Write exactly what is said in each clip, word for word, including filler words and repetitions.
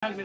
हूम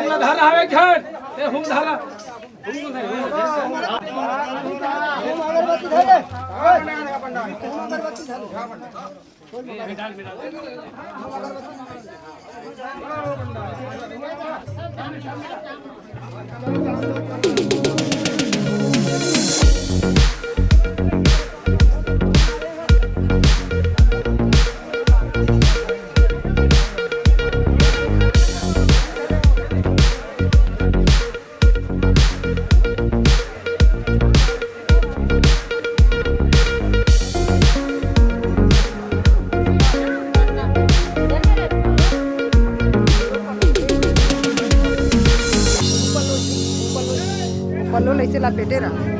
ला धर हवे घर, ते हूम धरा। पल्लो लइसे लपेटे रहा।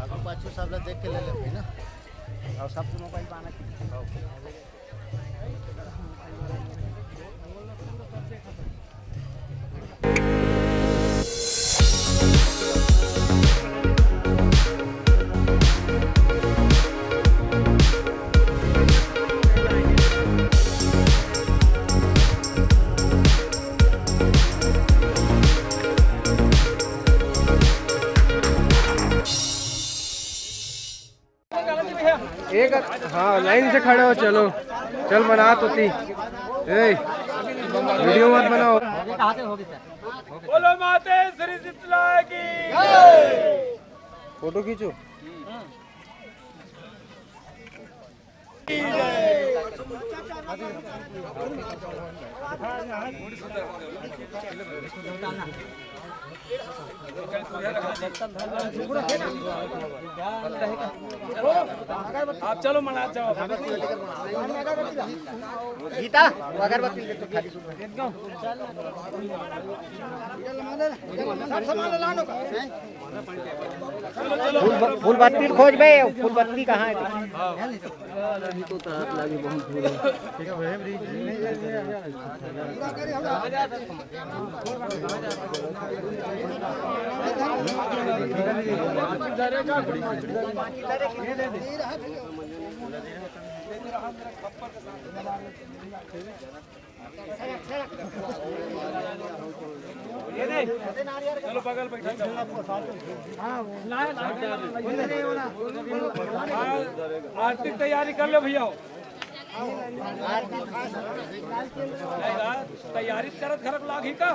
आगू पाछू सब ला देख के ले ले भाई ना। और सबके मोबाइल पे आना चाहिए। एक, हाँ, लाइन से खड़े हो, चलो। चल, बना तोती। ए, वीडियो मत बनाओ। बोलो माते श्री शीतला की। फोटो खींचो। आप चलो, मना जाओ। गीता, वो अगरबत्ती ले तो खाली। फूल, फूल बत्ती खोज बे, फूल बत्ती कहाँ है? चलो, बगल बैठो। हाँ, आरती की तैयारी कर लो भैया। तैयारी करत घरक लागही का?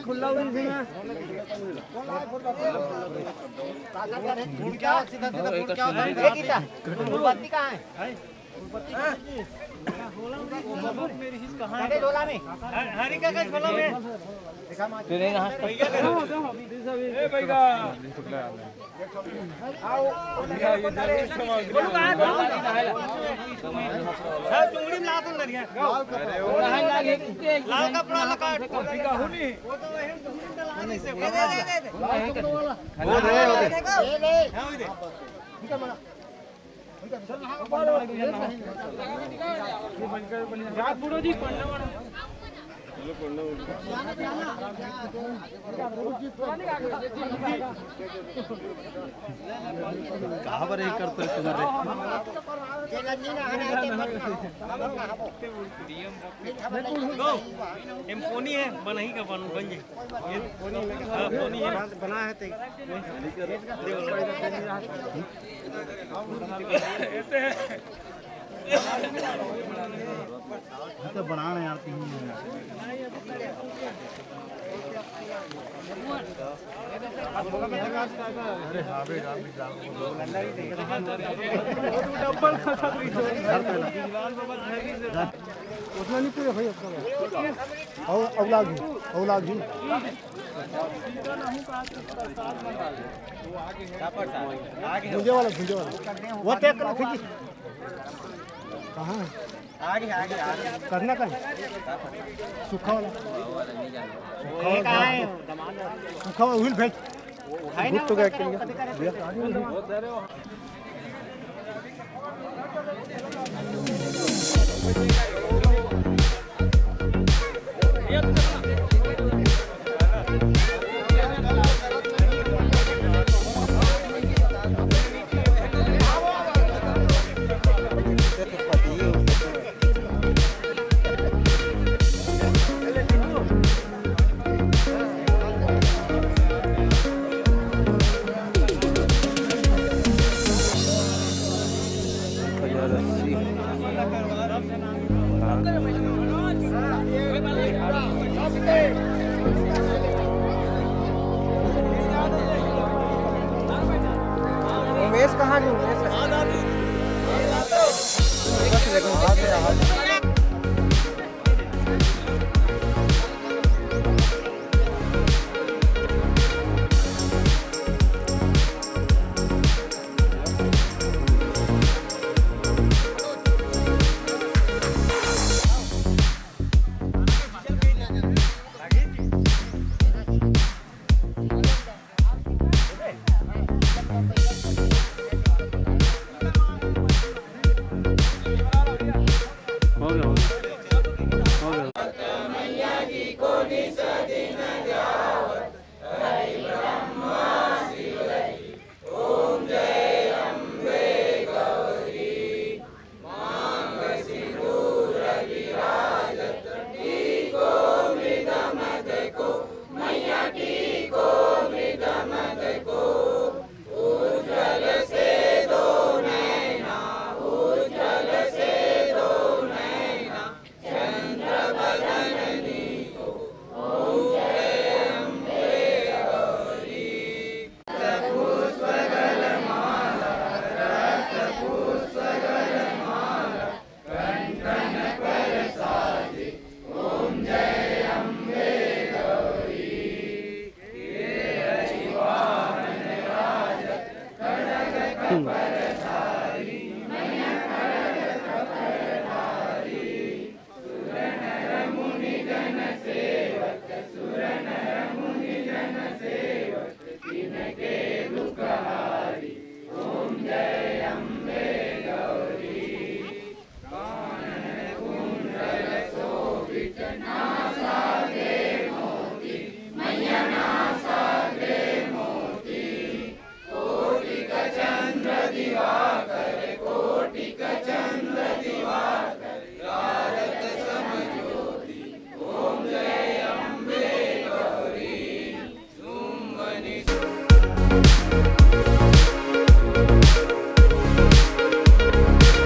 खुला उन भी ना। गुड़ क्या? सीधा सीधा गुड़ क्या होता है? ये कितना? गुड़ पत्ती कहाँ है? झोला में। हरी का झोला में। ए भैया। हाँ, चुंगड़ी में लात लग गया। लाल कपड़ा लगा। वो दे, वो दे। हाँ, वो दे। कहाँ पर एक करते तुम्हारे? एम कोनी है, बनही का बन, बन जाए। हाँ, कोनी है। बना है ते। तो बनाना यार, तीन। अरे हाँ भाई, राम भी जाओ। उतना नहीं पूरे भाई आपका। औ-, औलाद ही, औलाद ही। भूंजे वाला, भूंजे वाला। वो पैक कर खींची। कहाँ है? आगे, आगे, आगे। करना कहाँ है? सूखा वाला। सूखा वाला। सूखा वाला wheel भेज। घुट तो गया कि नहीं?